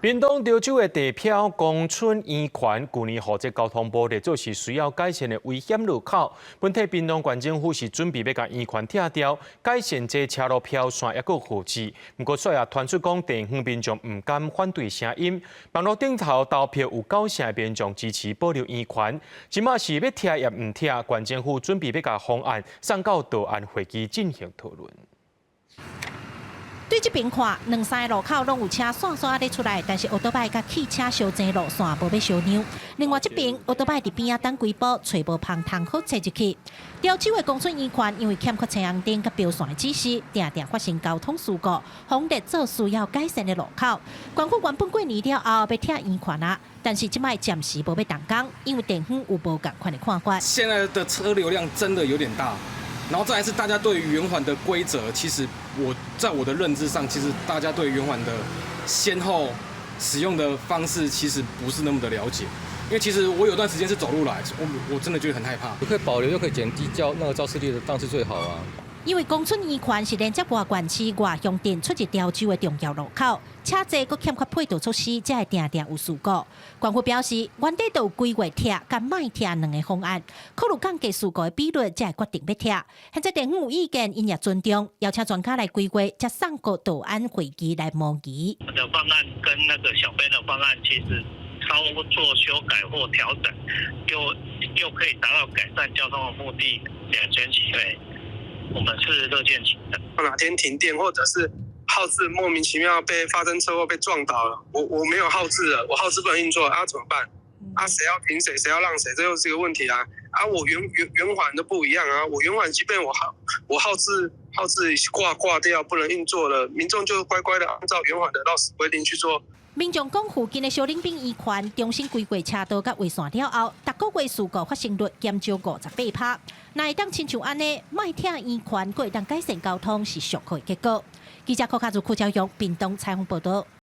屏東潮州的地標公春圓環，舊年予這交通部列做是需要改善的危險路口。本體屏東縣政府是準備欲共圓環拆掉，改善這車路飄線，抑閣號誌。毋過煞也傳出講地方民眾毋甘反對聲音，網路頂頭投票有九成的民眾支持保留圓環。這馬是欲拆抑毋拆，縣政府準備欲共方案送到道安會議進行討論。對這邊看，兩三個路口攏有車煞煞咧出來，但是歐多擺佮汽車相爭路線無欲相讓。另外這邊歐多擺佇邊仔等幾步，揣無芳通好切入去。潮州的公春圓環因為欠缺青紅燈佮標線的指示，定定發生交通事故，予列做需要改善的路口。縣府原本過年了後欲拆圓環啊，但是這擺暫時無欲動工，因為地方有無仝款的看法。現在的車流量真的有點大。然後再來是大家對於圓環的規則，其實我在我的認知上，其實大家對圓環的先後使用的方式，其實不是那麼的了解。因為其實我有段時間是走路來，我真的覺得很害怕。可以保留又可以減低交那個肇事率的，當然是最好啊。因為公春圓環是連接外縣市外鄉鎮出入潮州的重要路口，車濟閣欠缺配套措施，才會定定有事故。縣府表示，原底就有規劃拆佮莫拆兩个方案，考慮降低事故的比率，才會決定欲拆。現在地方有意見，𪜶也尊重，邀請專家來規劃，才送過道安會議來模擬。的方案跟那個小編的方案，其實稍作修改或調整，又可以達到改善交通的目的，兩全其美。我們是樂見其成。哪天停電，或者是號誌莫名其妙被發生車禍被撞倒了，我沒有號誌了，我號誌不能運作，啊怎麼辦？啊誰要停誰，誰要讓誰，這又是一個問題啊！啊我圓環都不一樣啊，我圓環即便我號誌掛掉不能運作了，民眾就乖乖的按照圓環的落實規定去做。民眾講，附近的小嶺濱圓環重新規劃車道佮畫線了後，逐個月事故發生率減少58%。若會當親像按呢，莫拆圓環，閣會當改善交通，是上好的結果。記者柯卡如、柯昭勇，屏東採訪報道。